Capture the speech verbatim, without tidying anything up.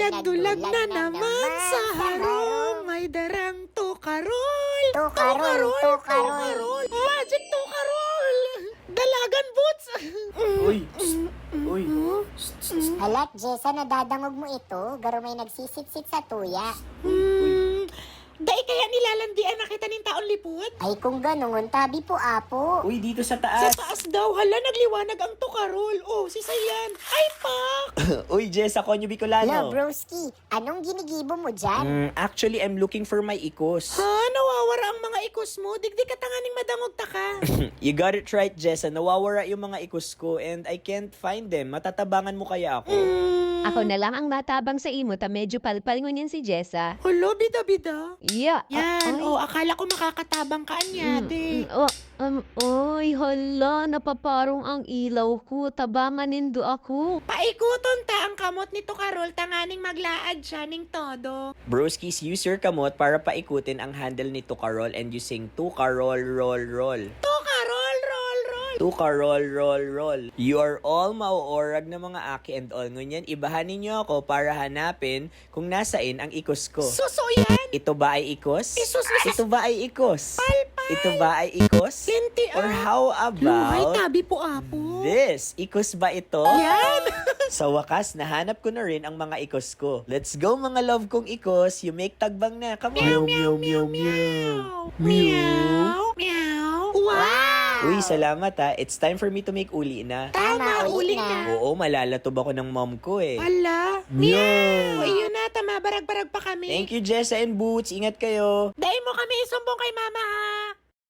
Nagdulag na naman sa harong, may darang tukarol. Tukarol, tukarol. Magic tukarol. Dalagan boots. Uy, psst, uy. Psst, psst, psst. Halat, Jessa, nadadangog mo ito? Garo may nagsisitsit sa tuya. Hmm. Dai kaya nilalandian na kita nin taon lipot? Ay, kung ganun, tabi po, apo. Uy, dito sa Sa taas. Taas daw, hala, nagliwanag ang tukarol. Oh, si Sayan. Ay, pak! Uy, Jessa, konyo Hello, Bicolano. Broski. Anong ginigibo mo dyan? Mm, actually, I'm looking for my ikos. Ha? Nawawara ang mga ikos mo? Digdi ka tanganing madangog ta ka. You got it right, Jessa. Nawawara yung mga ikos ko and I can't find them. Matatabangan mo kaya ako? Mm. Ako na lang ang matabang sa imo ta medyo palpal ngunyan si Jessa. Hala, bida-bida. Yeah. Yan. Ay. Oh, akala ko makakatabang ka anya, Mm, di. mm, oh, um, oy, hala, napaparong ang ilaw ko. Tabangan nindo ako. Paikuton ta ang kamot ni Tukarol tanganing maglaad siya ning todo. Broskies, use your kamot para paikutin ang handle ni Tukarol and you sing Tukarol, roll, roll. Tukarol, roll, roll. Tukarol, roll, roll. You are all mauorag na mga aki and all. Ngunyan, ibahan ninyo ako para hanapin kung nasain ang ikos ko. Suso yan. Ito ba ay ikos? Isus, isus. Ito ba ay ikos? Palpal. Ito ba ay ikos? Linti, Or ah. how Luhay, about tabi po, apo. this? Ikos ba ito? Yan. Sa wakas, nahanap ko na rin ang mga ikos ko. Let's go, mga love kong ikos. You make tagbang na. Come on. Meow, meow, meow, meow. Meow, meow. Wow. Uy, salamat ha. It's time for me to make uli na. Tama, Tama, uli uli na. na. Oo, malalatob ako ng mom ko eh. Hala. Meow. Iyo na, tama, barag-barag pa kami. Thank you, Jessa and Boots. Ingat kayo. Dai mo kami isumbong kay mama, ha?